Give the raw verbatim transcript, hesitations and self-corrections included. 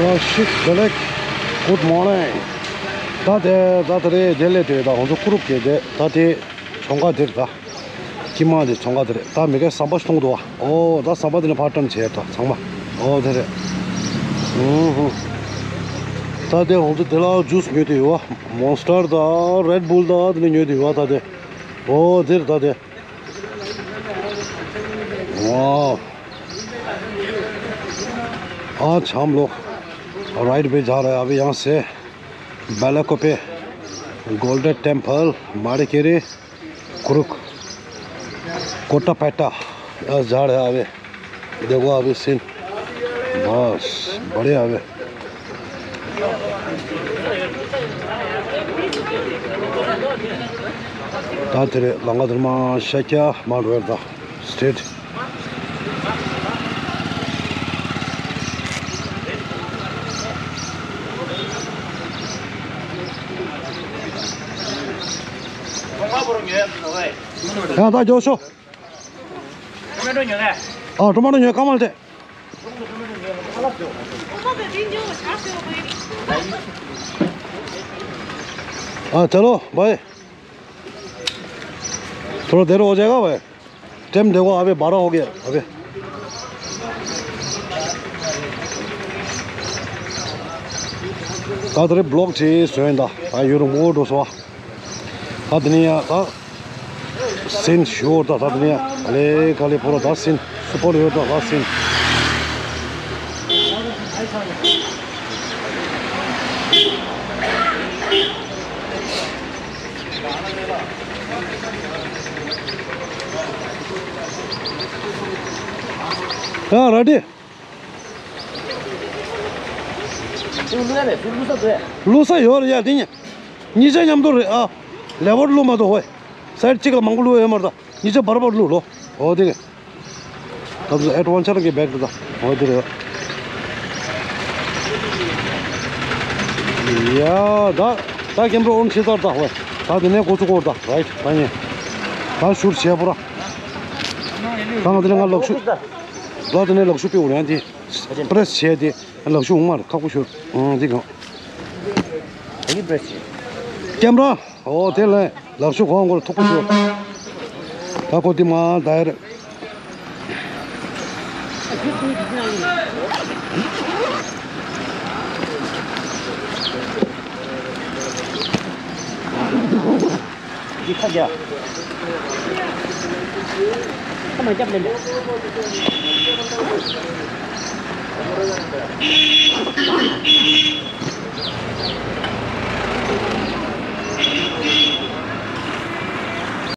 ཨ་ཤིག་བདེ་ལེགས། Good morning། ད་དེ་ད་དེ་རེད། དེ་ལས་དེ་ད་ང་ཚོ་ཀུ་རུབ་ཀྱི་དེ་ད་དེ་ཚོང་ཁང་དེར་ད། ཀྱི་མ་དེ་ཚོང་ཁང་དེ་རེད། ད་མི་ཁའི་ཟམ་པ་ཞིག་མཐོང་འདུག་བ། ཨོ་ད་ཟམ་པ་དེ་ནས་ཕར་བཀྲམ་བྱས་ད་ཚང་མ། ཨོ་དེ་རེད། ཨུ་ཧུ། ད་དེ་ང་ཚོ་དེ་ལ་ཇུས་ཉོས་དེ་ཡོད་བ། མོན་སི་ཊར་དང་རེད་བུལ་དང་དེ་ནས་ཉོས་དེ་ཡོད་བ། ད་དེ། ཨོ་དེ་རེད་ད་དེ། ཨོ། आज हम लोग राइड पे जा रहे हैं अभी यहाँ से। बालाकोपे, गोल्डन टेम्पल, माड़ीकेरी, कुरुक, कोटा पेटा, यहाँ जा रहे हैं अभी। देखो अभी सीन, बस बढ़िया अभी। ད་དེ་རེད། ལམ་ཁ་དེར་མ་ཤར་རྒྱག་མ་འགྲོ་ཡར་ད་སི་ཊེ་ཊི། ཡང་ད་མགྱོགས་ཤོག་ཨ། ཊོ་མ་ཊོ་ཉོས། ཀ་མལ་ཏེ། ཨ། चलो भाई, थोड़ा देर हो जाएगा भाई। टाइम देखो, अभी बारह हो गया अभी। ད་དེ་རེད། བི་ལོག་ཅིག་བཟོས་ཡིན་ད། ད་ཡུན་རིང་པོ་འགྲོ་སོང་བ། ད་དེ་ནས་ཡང་ད་སིན་ཞུ་འོར་ད། ད་དེ་ནས་ཡང་ག་ལེ་ག་ལེ་ཕོ་རོ་ད་སིན་སུ་པོ་ལ་ཡོད་ད། ད་སིན། ཡ་ར་ཏི། བླུག་ས་ཡོད་རེད་ཡ། དེ་གཉིས་ཆ་མཉམ་དུ་རེད་ཨ། ལེ་བར་བླུག་མ་གཏོགས་ཧོꯏ། སའིཌ་གཅིག་ལ་མང་པོ་བླུག་ཡོད་མ་རེད་ད། གཉིས་ཆ་བར་བར་བླུག་ལོ། འོ་དེ་ག་ད་དུ་ཨེ་ཌི་ཝེན་ཅར་གྱི་བེག་དེ་ད། འོ་དེ་རེད། ཡ་ད་ད་ཀེམ་ར་ཨོན་བྱེད་ཚར་ད། ཧོꯏ། ད་དེ་ནས་འགོ་ཚུགས་སྐོར་ད། རའིཊ། ད་ཉེ་ད་ཤུར་བྱས་པོ་ར། ད་ང་དེ་ནས་ང་ལག་ཤུ་ལ་དེ་ནས་ལག་ཤུ་པི་འུ་རན་དེ་པི་རེ་སི་བྱས་དེ། ལག་ཤུ་འོང་མར་ཁག་པོ་ཤོར། ཨང་འདི་གང་། ཨ་ནི་པི་རེ་སི་བྱེད། ཀེམ་ར། ཨོ་དེ་ལས་ལག་ཤུ་གང་གོར་ཐུག་པོ་ཤོར། ད་ཁོ་དེ་མ་ད་ཡར། འདི་ཁ་རྒྱག་ཁ་མ་རྒྱབ་ལེན་པས།